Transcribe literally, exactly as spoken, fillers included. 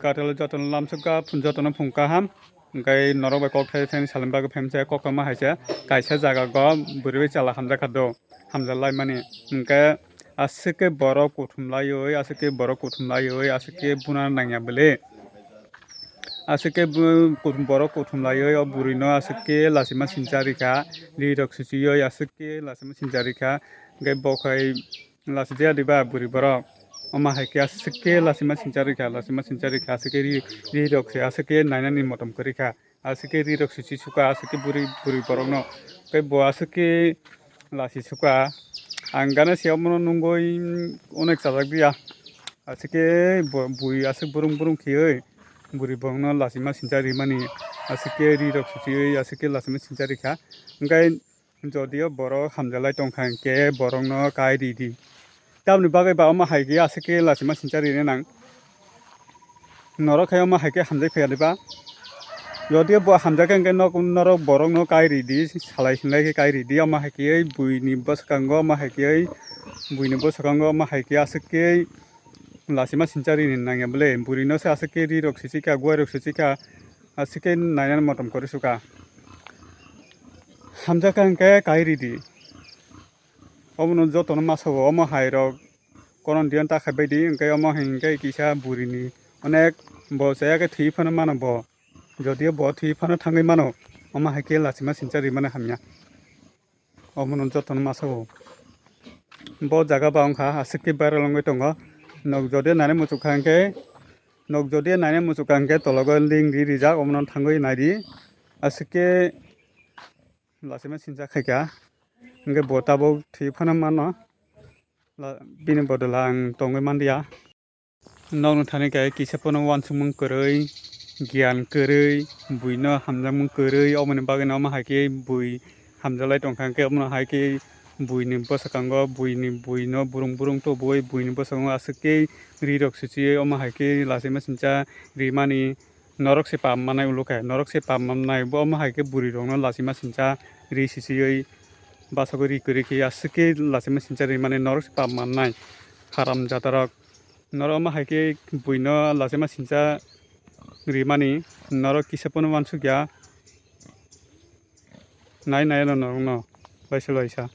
Katal jotono lamsukha, jotono phung kaham. Hwnkhe norok bai kok thai thani salani bagwi phaimse, koktma haise kaisa jaga go bwrwi bai chwla hamjakha do, hamjak laimani. Hwnkhe aswk khe borok kuthum laiwi, aswk khe borok kuthum laiwi, aswk khe buna nangya bwle. Aswk khe bo-, kuthum, borok kuthum laiwi o bwrwino aswk khe lachima sincha rikha, rirok suchiwi aswk khe lachima sincha rikha. Hwnkhe bo khai lachijak diba bwrwi borok. Omo hai khe aswk khe lachima sincha rikha, lachima sincha rikha, aswk khe ri, rirok se aswk khe nainani motom kwrwi kha. Aswk khe rirok suchi sukha, aswk khe bwrwi, bwrwi borokno. Tei bo aswk khe lachi sukha. Ang gana se omono nungwi onek chajak diya. Aswk khe bo, bui aswk burung burung khiwi bwrwi borokno lachima sincha rimani. Aswk khe rirok suchiwi aswk khe lachima sincha rikha. Hwnkhe Jodio borok hamjalai tongkha hwnkhe borokno kai ridi. Tamoni bagwi ba omo hai khe aswk khe lachima sincha rina nang. Norok khai omo hai khe hamjai phaiya diba? Jodio bo hamjakha hwnkhe nok, norok borokno kai ridi, salai sinlai khe kai ridi. Omo hai khe buini bwskango, omo hai khe buini bwskango omo hai khe aswk khe lachima sincha rini nangya bwle. Bwrwino se aswk khe rirok sichikha, guairok sichikha, aswk khe nainani motom kwrwi sukha. Hamjakha hwnkhe kai ridi. Omono jotono masa o, omo hai rok koron diyan ta khai bai di, hwnkhe omo hai hwnkhe kisa bwrwini onek bo chaya khe thwi phano mano bo. Jodio bo thwi phano thangwi mano, omo hai khe lachima sincha rimani hamya. Omono jotono masa o. Bo jaga ba wngkha aswk khe viral wngwi tongo. Nok jodio nainai muchukha hwnkhe, nok jodio nainai muchukha hwnkhe tologo link ri rijak, omono thangwi naidi. Aswk khe lachima sincha khaikha. Hwnkhe bo tabuk thwi phano mano. La-, bini bodol ang tongwi manliya. Nokno thani khe kisa phano uansukmung kwrwi, giyan kwrwi, buino hamjakmung kwrwi, oboni bagwino omo hai khe bui hamjaklai tongkha, hwnkhe omono hai khe buini bwskango, buini, buino burung burung tubui, buini bwskango aswk khe rirok suchiwi omo hai khe lachima sincha rimani. Norok se pap manai ulo khe, norok se pap manai bo, omo hai khe bwrwi rokno lachima sincha ri sisiwi bwskango ri kwrwi khe aswk khe lachima sincha rimani norok se pap manai haram jatarok. Norok omo hai khe buino lachima sincha rimani norok kisa phano uansukya. Nai nai no norokno laisa laisa.